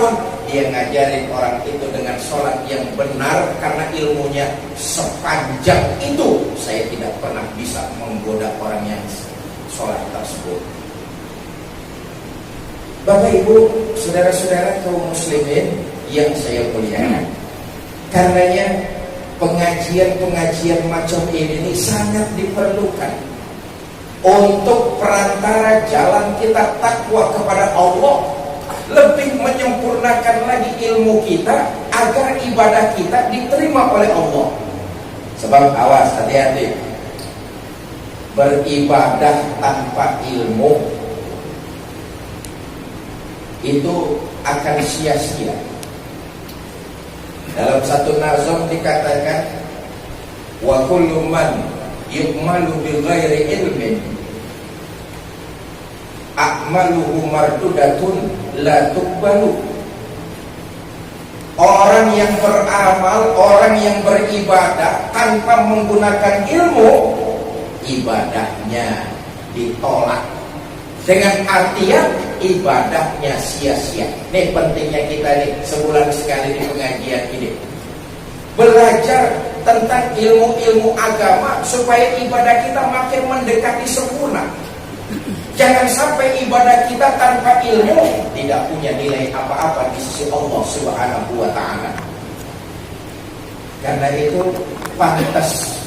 tahun, dia ngajarin orang itu dengan sholat yang benar karena ilmunya sepanjang itu. Saya tidak pernah bisa menggoda orang yang sholat tersebut. Bapak Ibu, saudara-saudara kaum muslimin yang saya muliakan, karenanya pengajian-pengajian macam ini sangat diperlukan untuk perantara jalan kita takwa kepada Allah, lebih menyempurnakan lagi ilmu kita agar ibadah kita diterima oleh Allah. Sebab awas, hati-hati, beribadah tanpa ilmu itu akan sia-sia. Dalam satu nazam dikatakan, wa kullu man yukmalu bi ghairi ilmin a'maluhu mardudatun la tuqbalu. Orang yang beramal, orang yang beribadah tanpa menggunakan ilmu, ibadahnya ditolak. Dengan artian ibadahnya sia-sia. Ini pentingnya kita nih sebulan sekali di pengajian ini, belajar tentang ilmu-ilmu agama supaya ibadah kita makin mendekati sempurna. Jangan sampai ibadah kita tanpa ilmu tidak punya nilai apa-apa di sisi Allah Subhanahu wa ta'ala. Karena itu pantas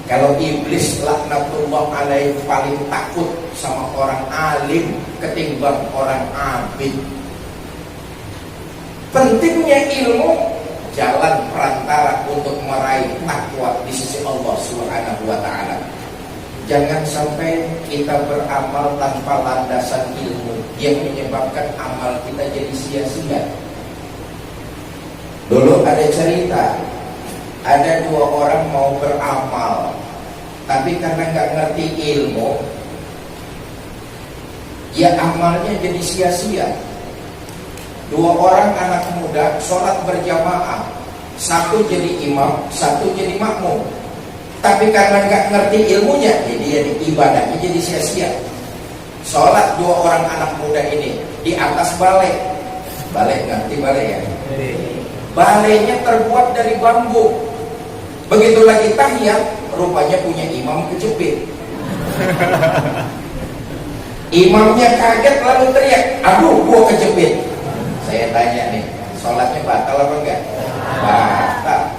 kalau iblis laknatullah alaih paling takut sama orang alim ketimbang orang abid. Pentingnya ilmu, jalan perantara untuk meraih takwa di sisi Allah Subhanahu wa ta'ala. Jangan sampai kita beramal tanpa landasan ilmu yang menyebabkan amal kita jadi sia-sia. Dulu ada cerita, ada dua orang mau beramal, tapi karena nggak ngerti ilmu, ya amalnya jadi sia-sia. Dua orang anak muda sholat berjamaah, satu jadi imam, satu jadi makmum. Tapi karena nggak ngerti ilmunya, jadi ibadahnya jadi sia-sia. Sholat dua orang anak muda ini di atas balai. Balai, ngerti balai ya? Balainya terbuat dari bambu. Begitu lagi tahiyat, rupanya punya imam kejepit. Imamnya kaget lalu teriak, aduh gua kejepit. Saya tanya nih, sholatnya batal apa enggak? Batal.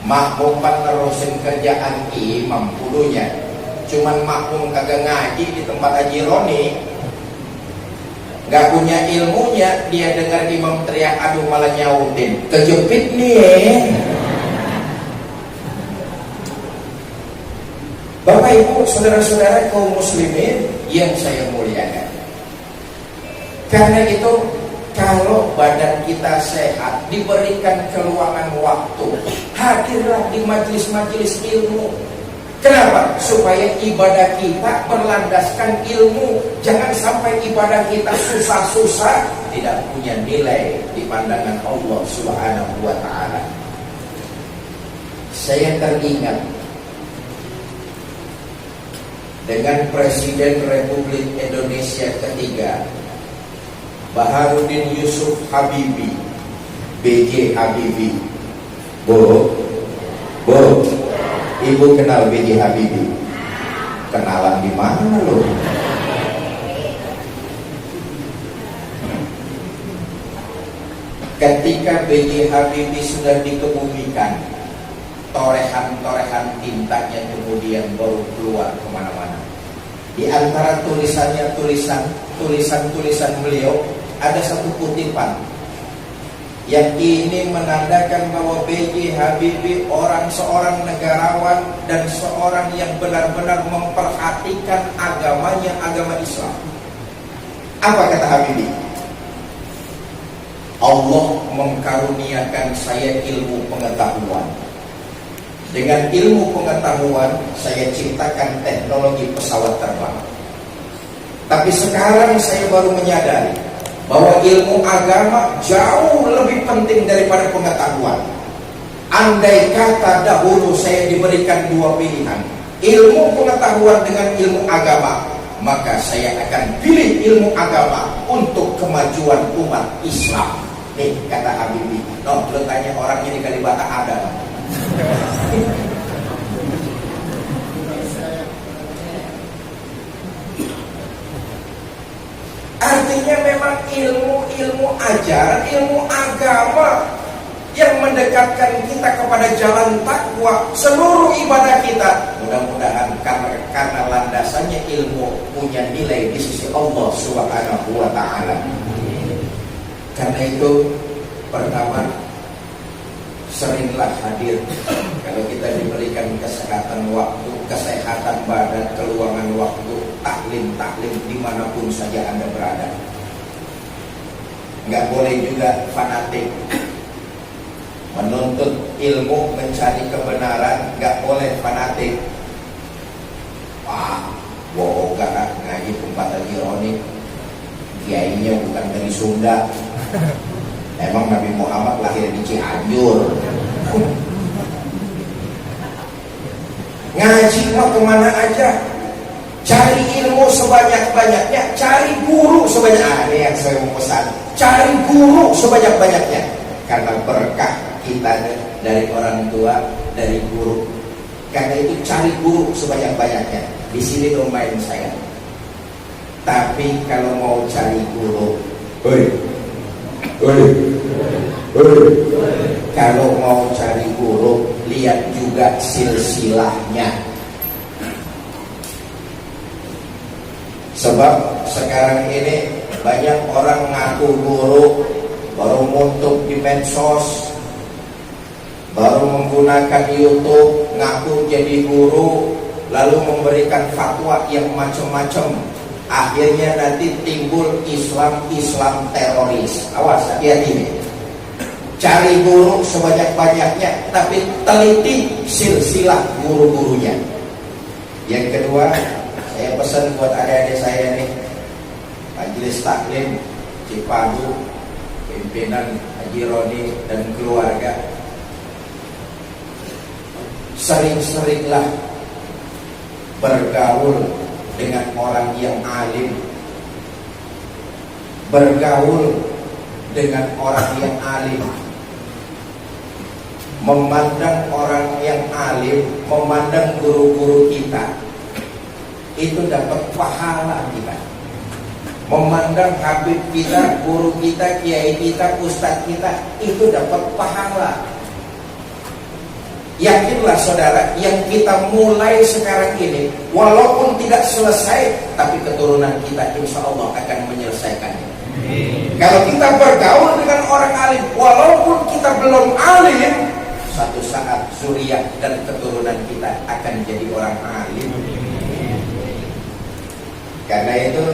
Makmum pan nerusin kerjaan imam kudunya. Cuman makmum kagak ngaji di tempat Haji Roni, gak punya ilmunya, dia dengar imam teriak aduh malah nyautin, kejepit nih. Bapak Ibu saudara-saudara kaum muslimin yang saya muliakan, karena itu kalau badan kita sehat, diberikan keluangan waktu, hadirlah di majelis-majelis ilmu. Kenapa? Supaya ibadah kita berlandaskan ilmu. Jangan sampai ibadah kita susah-susah, tidak punya nilai di pandangan Allah Subhanahu wa ta'ala. Saya teringat dengan Presiden Republik Indonesia ketiga, Baharudin Yusuf Habibie, B.J. Habibie. Bu, Ibu kenal B.J. Habibie? Kenalan di mana lo? Ketika B.J. Habibie sudah dikebumikan, torehan-torehan tintanya kemudian baru keluar kemana-mana. Di antara tulisan-tulisan beliau ada satu kutipan yang ini menandakan bahwa B.J. Habibie seorang negarawan dan seorang yang benar-benar memperhatikan agamanya, agama Islam. Apa kata Habibie? Allah mengkaruniakan saya ilmu pengetahuan. Dengan ilmu pengetahuan saya ciptakan teknologi pesawat terbang. Tapi sekarang saya baru menyadari bahwa ilmu agama jauh lebih penting daripada pengetahuan. Andai kata dahulu saya diberikan dua pilihan, ilmu pengetahuan dengan ilmu agama, maka saya akan pilih ilmu agama untuk kemajuan umat Islam. Nih kata Habibie. No, lo tanya orang ini Kalibata ada. Artinya memang ilmu ajaran, ilmu agama yang mendekatkan kita kepada jalan takwa. Seluruh ibadah kita mudah-mudahan karena landasannya ilmu punya nilai di sisi Allah Subhanahu wa ta'ala. Karena itu pertama, seringlah hadir. Kalau kita diberikan kesehatan waktu, kesehatan badan, keluangan waktu, taklim dimanapun saja Anda berada. Nggak boleh juga fanatik menuntut ilmu, mencari kebenaran. Nggak boleh fanatik. Bohong gak ngaji tempat Al-Jironi, kiainya bukan dari Sunda. Emang Nabi Muhammad lahir di Cianjur. Ngaji mah kemana aja, cari ilmu sebanyak-banyaknya, cari guru sebanyak. Ini yang saya mau pesan, cari guru sebanyak-banyaknya. Karena berkah kita dari orang tua, dari guru. Karena itu cari guru sebanyak-banyaknya. Di sini domain saya. Tapi kalau mau cari guru, kalau mau cari guru, lihat juga silsilahnya. Sebab sekarang ini banyak orang ngaku guru, baru muntuk di medsos, baru menggunakan YouTube, ngaku jadi guru, lalu memberikan fatwa yang macam-macam. Akhirnya nanti timbul Islam teroris. Awas, hati-hati nih. Cari guru sebanyak-banyaknya, tapi teliti silsilah guru-gurunya. Yang kedua, saya pesan buat adik-adik saya nih, Majelis Taklim Cipadu, pimpinan Haji Roni dan keluarga, sering-seringlah bergaul dengan orang yang alim, bergaul dengan orang yang alim, memandang orang yang alim, memandang guru-guru kita, itu dapat pahala kita. Memandang habib kita, guru kita, kiai kita, ustadz kita, itu dapat pahala. Yakinlah saudara, yang kita mulai sekarang ini, walaupun tidak selesai, tapi keturunan kita insya Allah akan menyelesaikannya. Kalau kita bergaul dengan orang alim, walaupun kita belum alim, suatu saat zuriat dan keturunan kita akan jadi orang alim. Karena itu,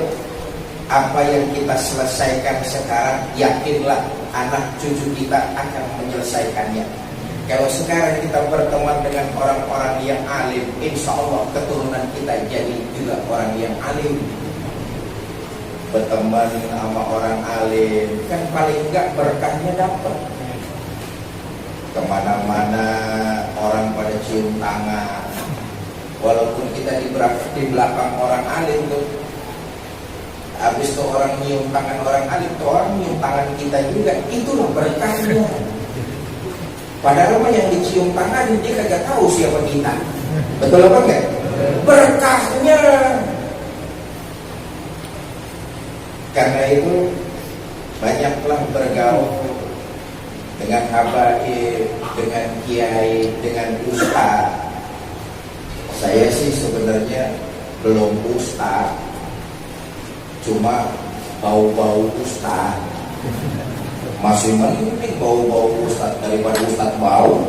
apa yang kita selesaikan sekarang, yakinlah anak cucu kita akan menyelesaikannya. Kalau sekarang kita berteman dengan orang-orang yang alim, insya Allah keturunan kita jadi juga orang yang alim. Berteman sama orang alim, kan paling enggak berkahnya dapat. Kemana-mana orang pada cium tangan. Walaupun kita di belakang orang alim tuh, habis tuh orang nyium tangan orang alim, tuh orang nyium tangan kita juga. Itulah berkahnya. Padahal yang dicium tangan dia kagak tahu siapa kita. Betul apa enggak? Berkahnya. Karena itu banyaklah bergaul dengan habaib, dengan kiai, dengan ustaz. Saya sih sebenarnya belum ustaz, cuma bau-bau ustaz. Masih mending bau-bau ustaz daripada ustaz bau.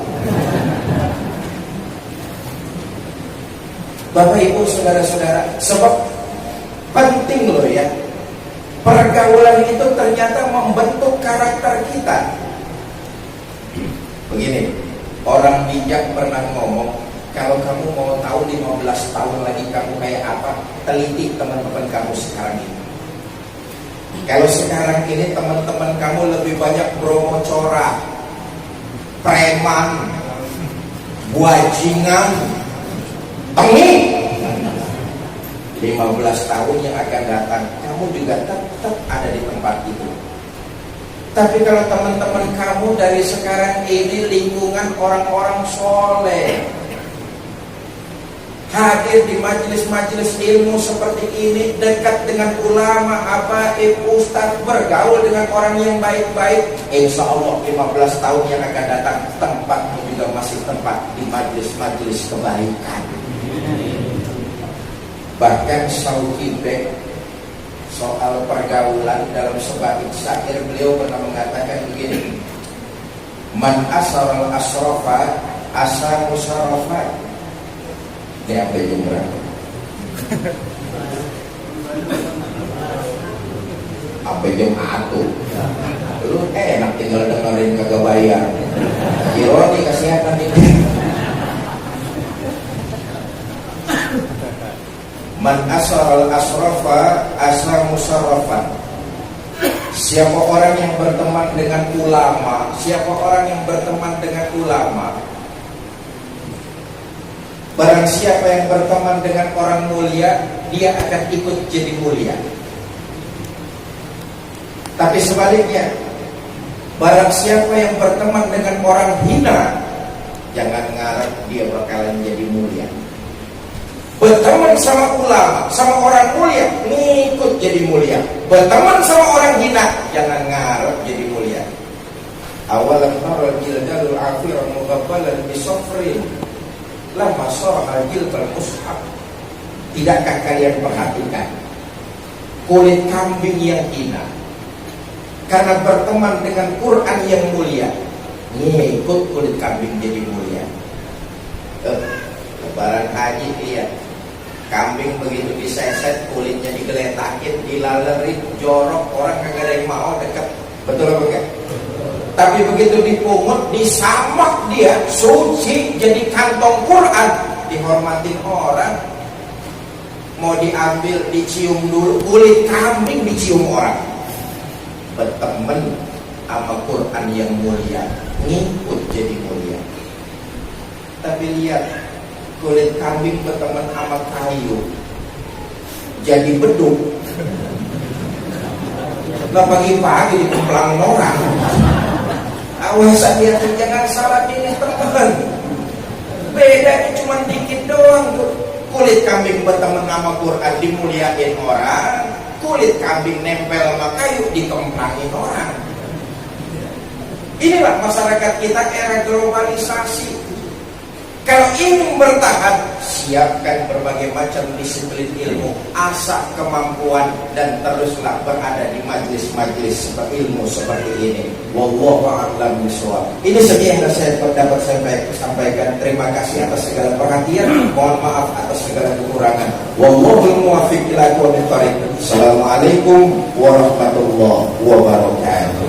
Bapak Ibu saudara-saudara, sebab penting loh ya, pergaulan itu ternyata membentuk karakter kita. Begini, orang bijak pernah ngomong, kalau kamu mau tahu 15 tahun lagi kamu kayak apa, teliti teman-teman kamu sekarang ini. Kalau sekarang ini teman-teman kamu lebih banyak bromocora, preman, buajingan, tengi. 15 tahun yang akan datang kamu juga tetap ada di tempat itu. Tapi kalau teman-teman kamu dari sekarang ini lingkungan orang-orang soleh, hadir di majelis-majelis ilmu seperti ini, dekat dengan ulama, habaib, ustaz, bergaul dengan orang yang baik-baik, insya Allah 15 tahun yang akan datang tempatmu juga masih tempat di majelis-majelis kebaikan. Bahkan Syauqi Bek soal pergaulan dalam sebaik syair beliau pernah mengatakan begini, man asral asrafa asa musarrafa. Ini apa jam berapa? Apa jam atu? Lu enak tinggal dengerin kagak bayar. Ironi kesehatan ini. Man asral asrafa asa musarrafan. Siapa orang yang berteman dengan ulama, siapa orang yang berteman dengan ulama, barang siapa yang berteman dengan orang mulia, dia akan ikut jadi mulia. Tapi sebaliknya, barang siapa yang berteman dengan orang hina, jangan ngarep dia bakalan jadi mulia. Berteman sama ulama, sama orang mulia, ngikut jadi mulia. Berteman sama orang hina, jangan ngarep jadi mulia. Awalam tara jildalul afiran muqabbalan bisafrin lama sarah jildal mushaf. Tidakkah kalian perhatikan kulit kambing yang hina karena berteman dengan Quran yang mulia, ngikut kulit kambing jadi mulia. Lebaran haji lihat kambing begitu diseset, kulitnya digeletakin, dilalerin, jorok, orang kagak ada yang mau dekat. Betul apa enggak? Tapi begitu dipungut, disamak dia, suci, jadi kantong Quran, dihormatin orang. Mau diambil, dicium dulu, kulit kambing dicium orang. Berteman sama Quran yang mulia, ngikut jadi mulia. Tapi lihat, kulit kambing berteman sama kayu, jadi beduk. Nah pagi-pagi dikemplang orang. Awas hati-hati, jangan salah pilih teman. Bedanya cuma dikit doang tuh. Kulit kambing berteman sama Quran dimuliain orang, kulit kambing nempel sama kayu dikemplangin orang. Inilah masyarakat kita era globalisasi. Kalau ingin bertahan, siapkan berbagai macam disiplin ilmu, asah kemampuan, dan teruslah berada di majelis-majelis ilmu seperti ini. Wallahu a'lam bishawab. Ini saja yang saya dapat sampaikan. Terima kasih atas segala perhatian. Mohon maaf atas segala kekurangan. Wallahu muwaffiq ila aqwamit thoriq. Assalamualaikum warahmatullahi wabarakatuh.